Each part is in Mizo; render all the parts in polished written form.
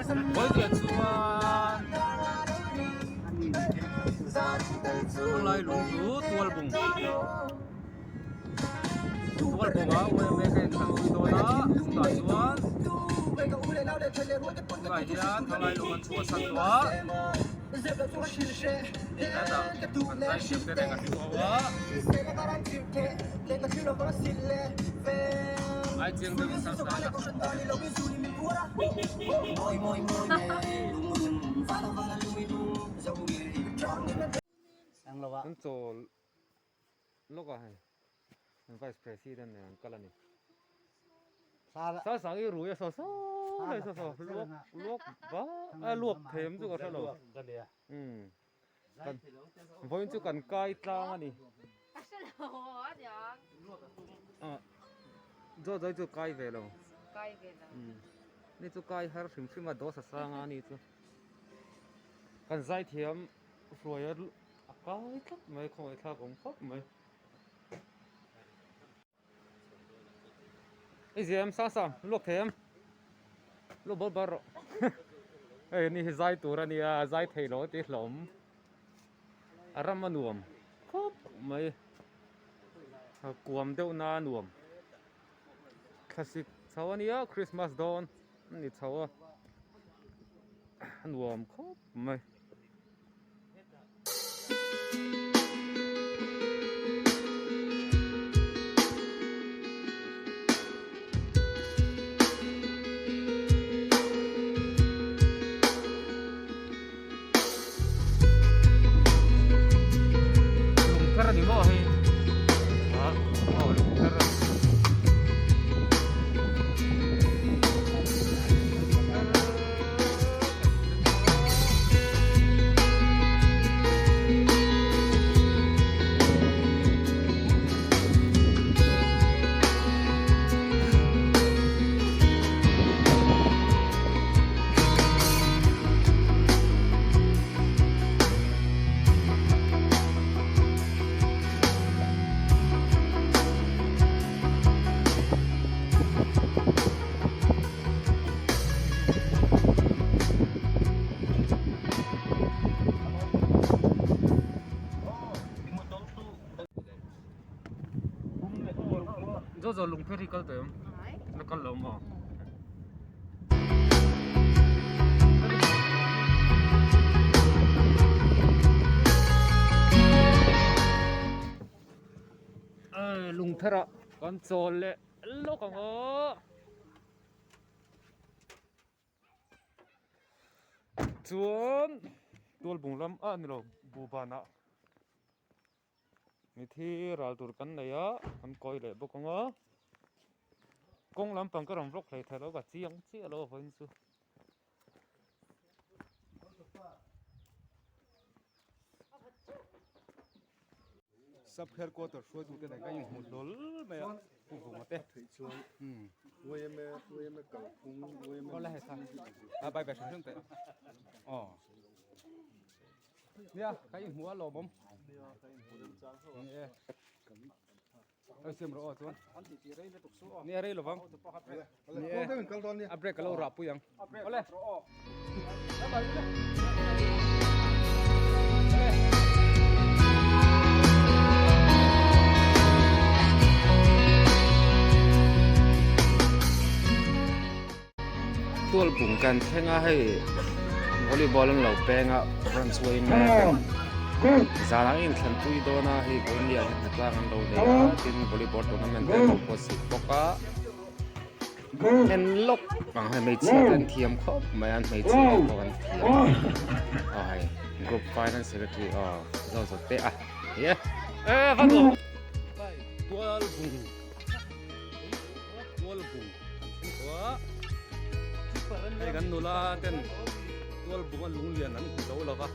Vawiah chuan tunlai lung chu tual bung tual bunga yma ka inthlanpui dawn a chutah chuan tunah hian thalai lung an chhuahsan tawh a hetah an zaithiam te reng a hmu ho a. Ai chiang deuh in sa sa a. An chawl lawk a hei vice president nen an kal a ni. Sa sang i rui a saw saw hei saw saw luak luak va a luak them chu ka hre lo. Umm kan vawiin chu kan kai tlang a ni. Ah zawt zawt chu kai ve lo. Umm ni chu kai har hrim hrim a dawsa sang a ni chu. Kan zaithiam hruai a a kai tlat mai khawngaih thlak awm khawp mai. I zia em sang sang luak thei em luak bawr bawr rawh hei ni hi zai tur a nia zai thei lo tih hlawm a ram a nuam khawp mai a kuam deuh na a nuam thlasik chho a nia christmas dawn a ni chho a a nuam khawp mai. Lungpher a ni maw hei ah aw lungpher a ni. Zaw zaw lung pher hi kal tawh em? La kal lo maw? Lung pherah kan chawl leh lawk ang aw. Chuan tualbung lam ah ni lo buhbanah mithi ral tur kan nei a kan kawi leh bawk ang a kawng lampang ka rawn vlog hlei thei lo ka chiang chiah lo vawiin chu. Sub headquarter hruaitu te nen ka inhmu hlawl mai a pu vunga te a bai bai hrim hrim teh aw nia ka inhmu a lawmawm ni e oi siam rawh aw chuan nia rei lovang ni e a break ka lo rah pui ang awle Tual bung kan thleng a hei volleyball an lo peng a rawn chhuai mek a zan ang inthlan pui dawn a hei vawiin ah hian hnatlang an lo nei a tin volleyball tournament te an lo buatsaih bawk a. En lawk ang hei hmeichhia te an thiam khawp mai a hmeichhia te pawh an thiam aw hei group finance secretary aw zo zo te a ni e e va nuam tual bung tual bung an thleng tawh a hei kan nula ten tual bung a lung lian an hmu zo lo va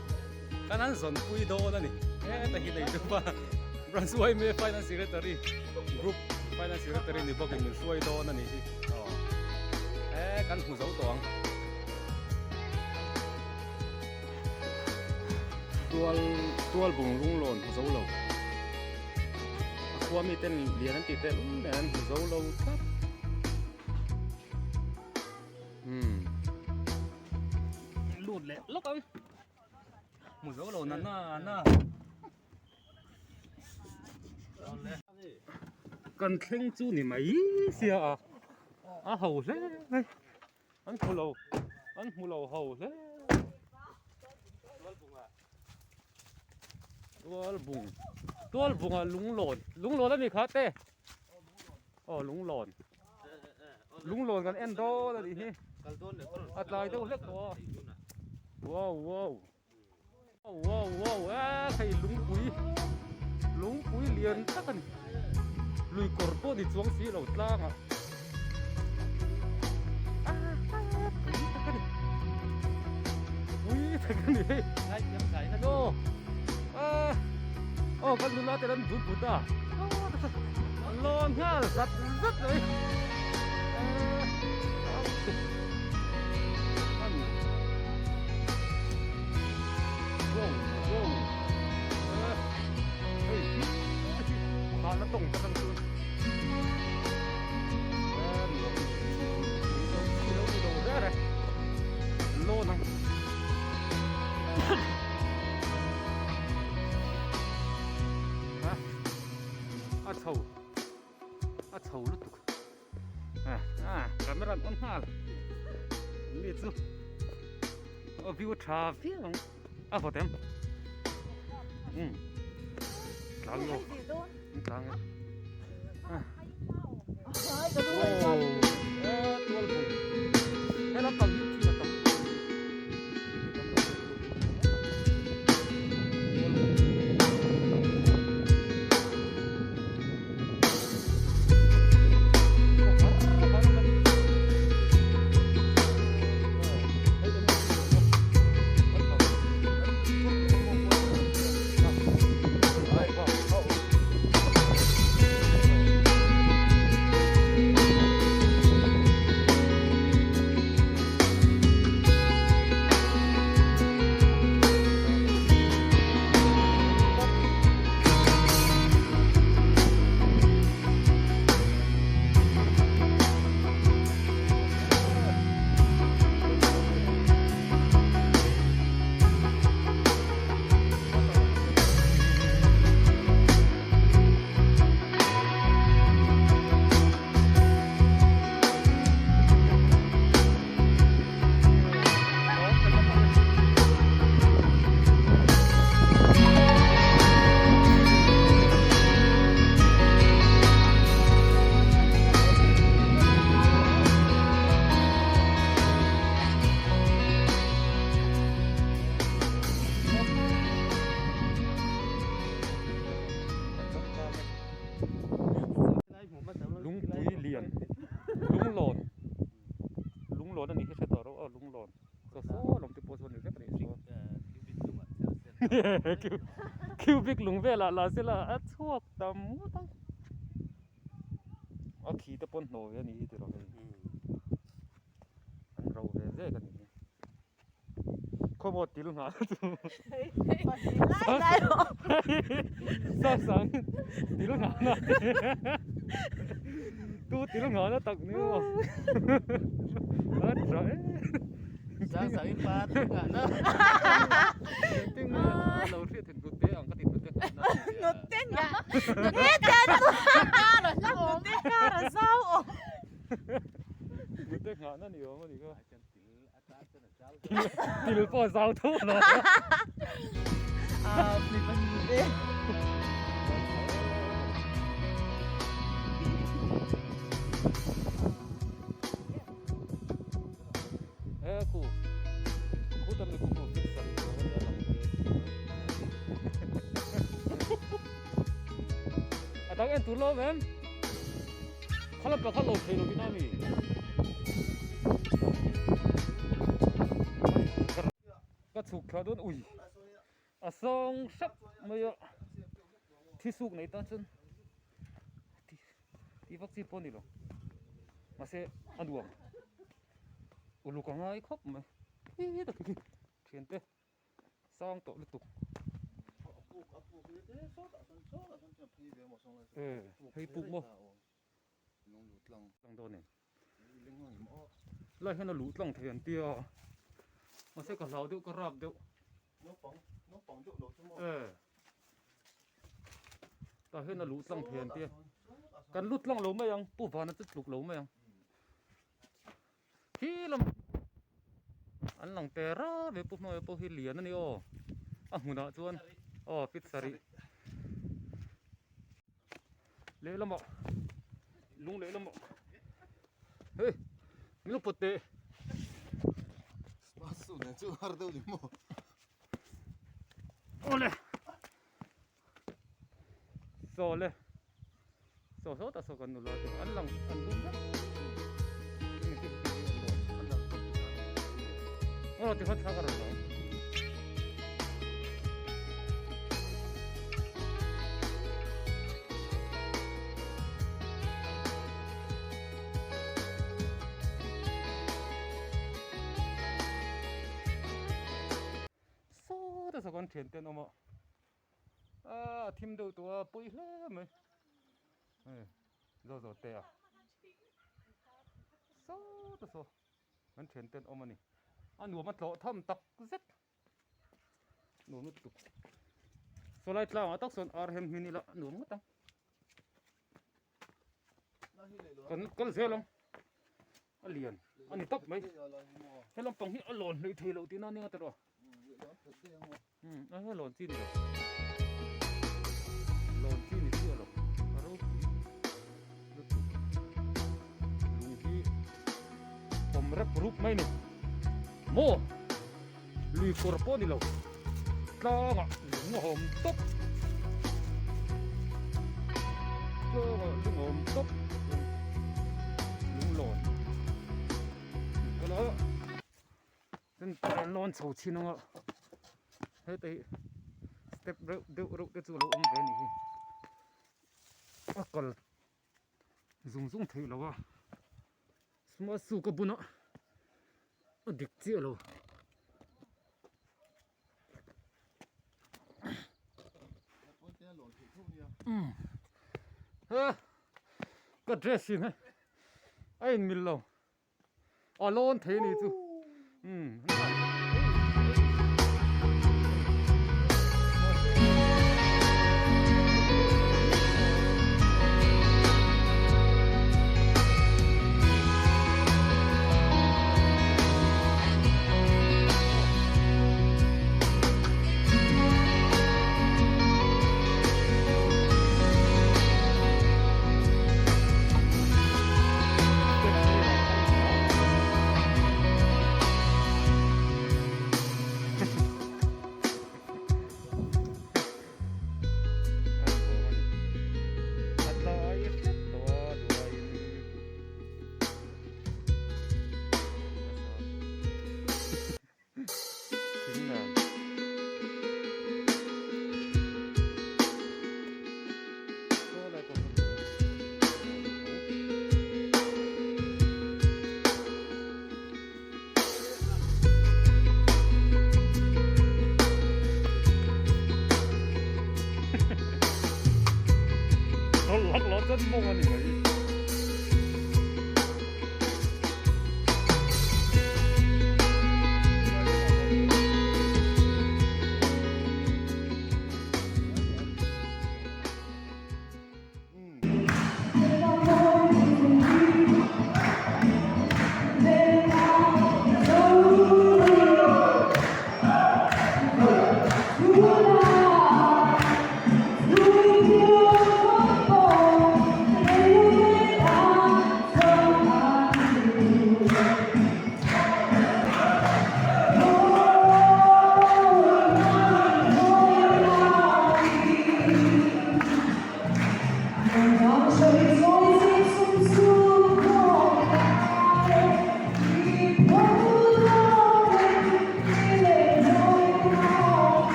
kan an zawn pui dawn a ni heta hi nei dup a branch yma finance secretary group finance secretary ni bawkin min hruai dawn a nih hi aw e kan hmu zo tawh ang tual tual bung lung lawn hmu zo lo a khua mi ten lian an tih tel nen an hmu zo lo tlat. leh lawk ang hmu zo lo na na na kan thleng chu ni mai sia a a ho hle mai an hmu lo an hmu lo ho hle tualbung tualbunga lunglawn lunglawn a ni kha te aw lunglawn lunglawn kan en dawn a nih hi a tlai deuh hlek tawh a wow wow wow wow e hei lungpui lungpui lian tak a ni lui kawr pawh ni chuang si lo tlang ah pui tak a ni pui tak a ni hei aw aw kan nula te an dul put a lawn nghal zat zat mai wow wow hei khana tawng tak ang chu lawn ang a chho a chho lutuk a camera an on nghal mi chu a view tha viau ang a vawt em um tlang lo tlang e oh tual bung he lampang hi thil a tam Lungpui lian lunglawn lunglawn a nih hi hre tawh ro aw lunglawn chaw saw lawm te pawh chu a ni vek a nih chu cubic lung velah lah sela a chhuak tam ngawt ang a khi te pawn hnawi a nih hi tiraw hei an ro ve vek a nih hi. Khawmaw til nghah na chu Sasang til nghah na tu til nghah na tak ni maw a tha e Sasang i pa til nghah na Engtin nge lo hriat theih hnute ang ka ti hnute nghah na Hnute nghah hnute hnute kar a zau awm Hnute nghah na ni awm a ni kha. Til pawh zau tho lo. E khu khu tam ni khu khu fix sari ko ya lang ke. Atang en tur lo mem. Kha lam pakhat lo thei lovin a mi. Ka chhuk thla dawn ui a sawng hrep mai a thi suk nei tan chuan ti vak chi pawh a ni lo mahse a nuam uluk a ngai khawp mai hi tak hi thiante. Sang tawh lutuk. Hei puk maw? Tlang dawn em? Lai hian a luh tlang thei an tia. Mahse ka hlau deuh ka rap deuh. Naupang naupang deuh lo chu maw? Eh. Tah hian a luh tlang thei an tia. Kan lut tlang lo mai ang, Pu Vana chu tluk lo mai ang. Khi lam an lang te rap e Pu Hmawia pawh hi lian a ni aw. A hmunah chuan aw fit sarih. Lehlamah lung lehlamah hei min lo pawt teh. Spasu nen chu har deuh ni maw? Awle saw le saw sawtah saw kan nula te an lang an dum vek aw tikhan thla ka rawn la ang. Saw te saw kan thian te an awm a ah a thim deuh tawh a pawi hle mai hei zaw zaw te a saw te saw kan thian te an awm a ni a nuam a tlawh tham tak zet nuam lutuk saw lai tlangah tak sawn ar hem hmin ila a nuam ngawt ang kan kal zel ang a lian a ni tawp mai he lampang hi a lawn hleih thei loh tihna a nia tawh a he lawn chi ni lo lawn chi ni chiah lo a ropui lutuk lung hi awm rep rup mai ni maw lui kawr pawh ni lo tlangah lung a awm tawp tlangah lung a awm tawp lung lawn kal a chuan an lawn chho chhin ang a heta hi step reuh deuh reuh te chu a lo awm ve a nih hi a kal zung zung theih loh a smart shoe ka bun a a dik chiah lo. Ka dress in a in mil lo a lawn thei a ni chu umm. Lak lo chuan mawng a ni mai.